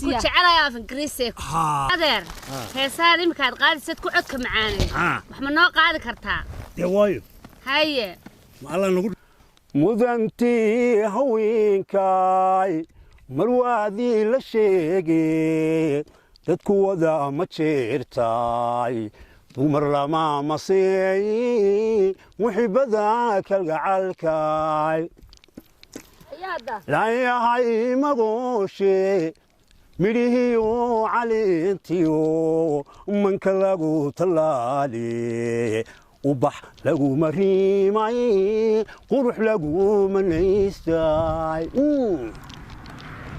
Waan ku jecelahay af Ingiriisi. Adeer, heesahan iminkaad qaadisayd ku codka macaanay, wax ma noo qaadi kartaa? Dee waayo. Haye. Ma Allah nagu Mudantii haweenkaay, marwaadii la sheegay, dadku wada ma jeertaay, dumar lama maseey muxibada kalgacalkaay. Layahay magooshe midhihiyo caleentiyo manka lagu tallaale, ubax laguma riimay, qurux laguma naystay.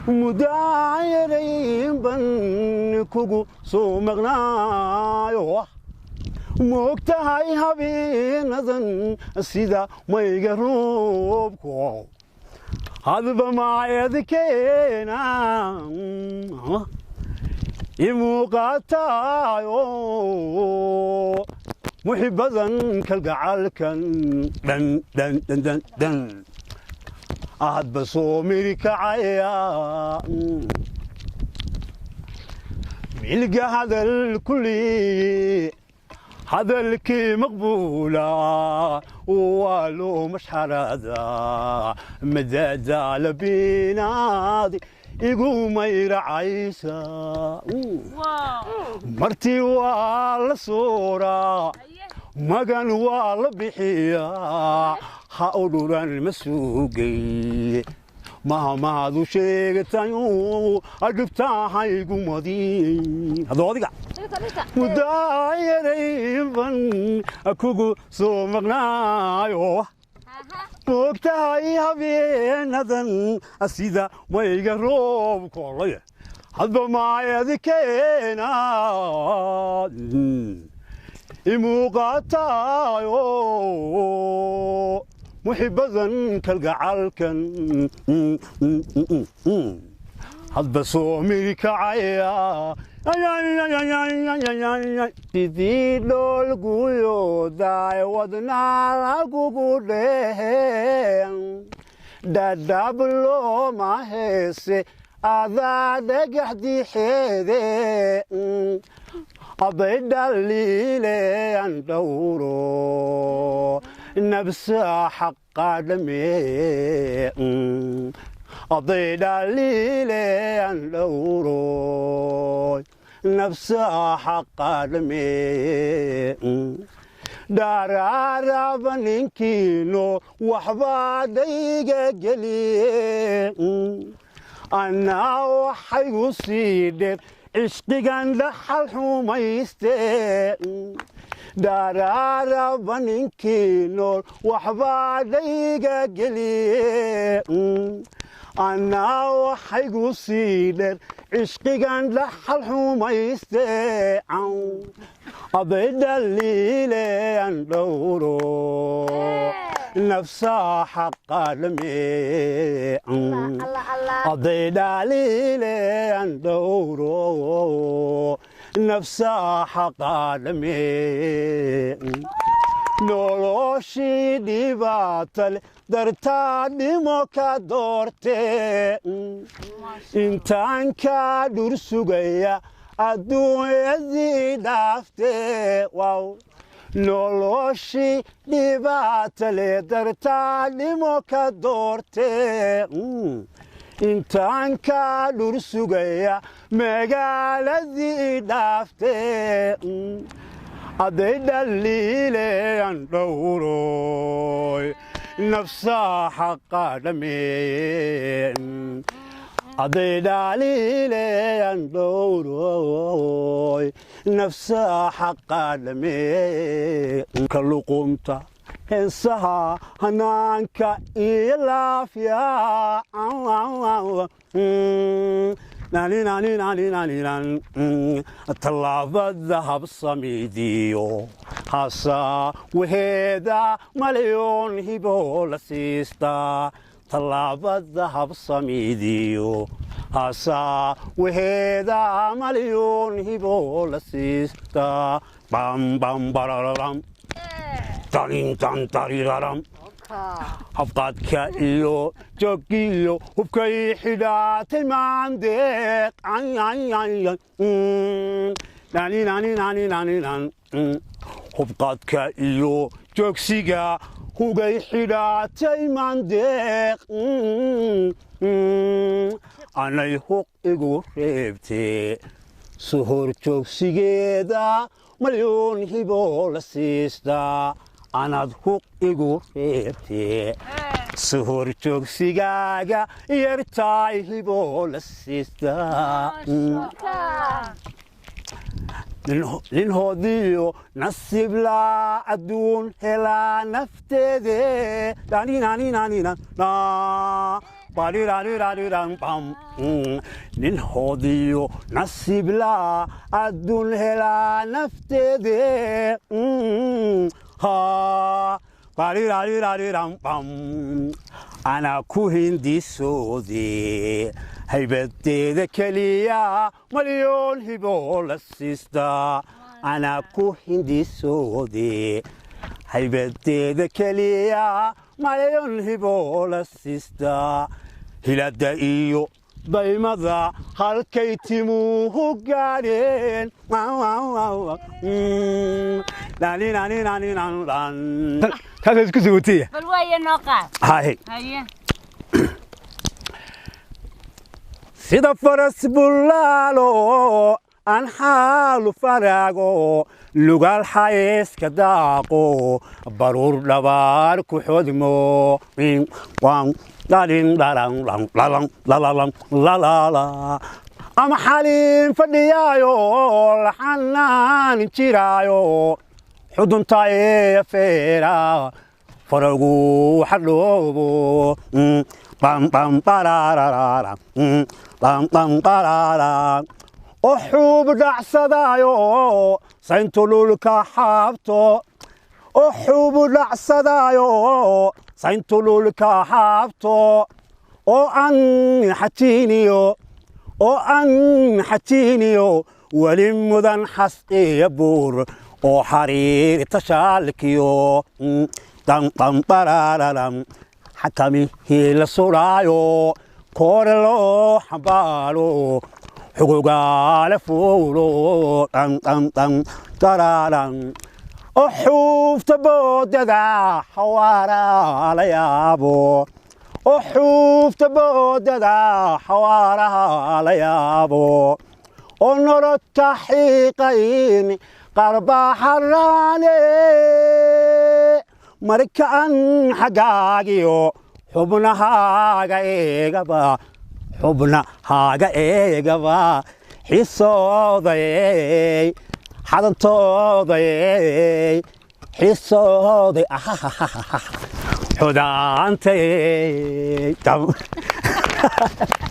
Muddaayarayn ban kugu soo maqnaayo, moogtahay habeenadan sida mayga roobko, hadba maayad keena imuuqaataayo muxibadan kalgacalkan dhan dhan dhan dhan dhan, hadba soo miri kacaya milga hadal kulli, hadalkii maqbuula waa loo mashxarada, madadaala binaadi igu mayracaysa, martii waa la suuraa, magan waa la bixiyaa, ha u dhuran ma sugay, mahamahadu sheegatayo adhibtahaygu madi haddoo adiga mudaayarayban kugu soo maqnaayo, moogtahay habeenadan sida mayga roobkolaya, hadba maayad keena imuuqaataayo muxibadan kalgacalkan, hadba soo miri kacaya sidii dhool guyoodaay, wadnaa lagugu dhehe, dhadhab looma heese, adaa dhagax dixeede, aday dhaliilean dhowro nabsa xaqa dhame, aday dhaliilean dhowro nabsa xaqa dhame, dharaaraba ninkiino waxbaa dhayga geliye, anaa waxaygu sii dheer cishqigan dhaxal xumayste, dharaaraba ninkii nool waxbaa dhayga geliye, anaa waxaygu sii dheer cishqigan dhaxal xumayste, aday dhaliilean dhowro nafsa xaqa dhame, aday dhaliilean dhowro nafsa xaqa dhame, noloshii dhibaatale dartaa dhimo ka doorte, intaan kaa dhur sugaya adduunyadii dhaafte, wow, noloshii dhibaatale dartaa dhimo ka doorte, intaan kaa dhur sugaya magaaladii dhaafte, aday dhaliilean dhowroy nafsa xaqa dhame, aday dhaliilean dhowroy nafsa xaqa dhame, ka luqunta heesaha hanaanka iyo laafya. Tallaabada habsamidiyo hasa waheeda malyoon hibo la siistaa, tallaabada habsamidiyo hasa waheeda malyoon hibo la siistaa, bam bam barararam tarin tan tariraram. Habqaadka iyo joogiyo hubkay xidhaatay maandeeq. Hubqaadka iyo joogsiga hugay xidhaatay maandeeq, anay huq igu reebtee suhor joogsigeeda malyuun hiboo la siistaa. Anaad huq igu reebtee suhor joogsigaaga yartaay hiboo la siistaa. Nin hoodiyo nasiib laa adduun helaa nafteede. Nin hoodiyo nasiib laa adduun helaa nafteede. Anaa ku hindisoode haybadeeda keliya malyoon hiboo la siistaa. Anaa ku hindisoode haybadeeda keliya malyoon hiboo la siistaa. Hilada iyo daymada halkay timuhu gaadheen. Kaasa isku sugotaya. Bal waaye, noo qaad. Haye. Haye. Sida faras bullaalo aan xaalu faraago, lugaal xayeeska daaqo, baruur dhabaar ku xodmo. Ama xaliin fadhiyaayo laxanaanin jiraayo, xuduntaye feera faragu xadhoobo. Oo xuub dhacsadaayo sayntu dhulka xaabto, oo xuub dhacsadaayo sayntu dhulka xaabto, oo aan xajiiniyo, oo aan xajiiniyo weli mudan xas iyo buur oo xariir tashaalkiyo damdambarararam xakamihii la sudhaayo, koore loo xambaalo, xugugaale fuulo dhandhandhan dararan, oo xuufta boodada xawaara la yaabo, oo xuufta boodada xawaaraha la yaabo, oo nolota xiiqayn qarbaa xaraane. Marka aan xaggaagiyo xubnahaaga eegaba, xubnahaaga eegaba, xiisooday xadantooday, xiisooday xudaantay.